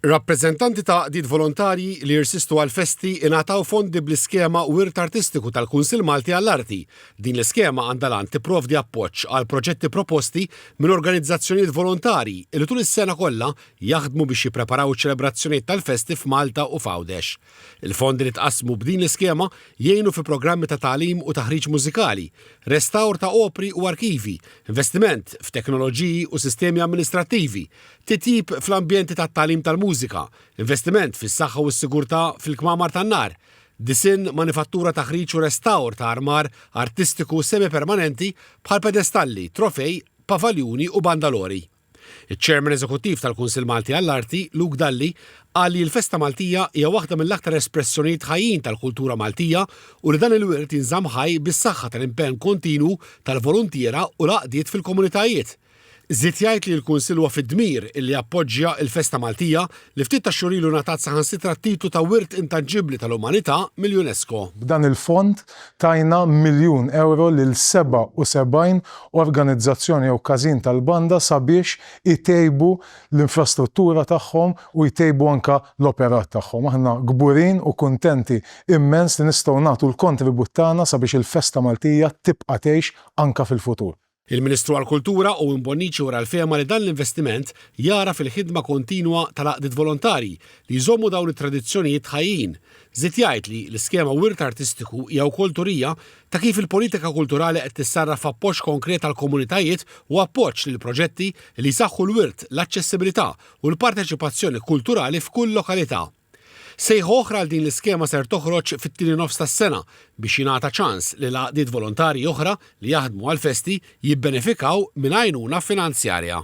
Rappreżentanti ta' għaqdiet volontarji li jirsistu għall-festi ingħataw fondi bl-iskema Wirt Artistiku tal-Kunsill Malti għall-Arti. Din l-iskema għandha l-għan tipprovdi appoġġ għal proġetti proposti minn organizzazzjonijiet volontarji li tul is-sena kollha jaħdmu biex jippreparaw iċ-ċelebrazzjonijiet tal-festi f'Malta u f'Għawdex. Il-fondi li tqassmu b'din l-iskema jgħinu fi programmi ta' tagħlim u taħriġ mużikali, restawr ta' opri u arkivi, investiment f'teknoloġiji u sistemi amministrattivi, titjib fl-ambjenti tat-tagħlim tal-mużika, investiment fis-saħħa u s-sigurtà fil-kmamar tan-nar, disinn, manifattura, taħriġ u restawr ta' armar artistiku semipermanenti bħal pedestalli, trofej, pavaljuni u bandalori. Iċ-Chairman Eżekuttiv tal-Kunsill Malti għall-Arti, Luke Dalli, qal li l-festa Maltija hija waħda mill-aktar espressjonijiet ħajjin tal-kultura Maltija u li dan il-wirt jinżamm ħaj bis-saħħa tal-impenn kontinwu tal-voluntiera u l-għaqdiet fil-komunitajiet. Żied jgħid li l-Kunsill huwa fid-dmir illi jappoġġja l-festa Maltija li ftit tax-xhur ilu ngħatat saħansitra t-titlu ta' Wirt Intanġibbli tal-Umanità mill-UNESCO. B'dan il-fond tajna miljun ewro lil 77 organizzazzjoni jew każin tal-banda sabiex itejbu l-infrastruttura tagħhom u jtejbu anke l-operat tagħhom. Aħna kburin u kuntenti immens li nistgħu nagħtu l-kontribut tagħna sabiex il-festa Maltija tibqa' tgħix anke fil-futur. Il-Ministru għall-Kultura, Owen Bonnici wera l-fehma li dan l-investiment jagħraf il-ħidma kontinwa tal-għaqdiet volontarji li jżommu dawn it-tradizzjonijiet ħajjin. Żied jgħid li l-iskema Wirt Artistiku hija wkoll turija ta' kif il-politika kulturali qed tissarraf f'appoġġ konkret għall-komunitajiet u appoġġ lil proġetti li jsaħħu l-wirt, l-aċċessibilità u l-parteċipazzjoni kulturali f'kull lokalità. Sejħa oħra għal din l-iskema ser toħroġ fit-tieni nofs tas-sena biex jingħata ċans lil għaqdiet volontarji oħra li jaħdmu għall-festi jibbenefikaw minn għajnuna finanzjarja.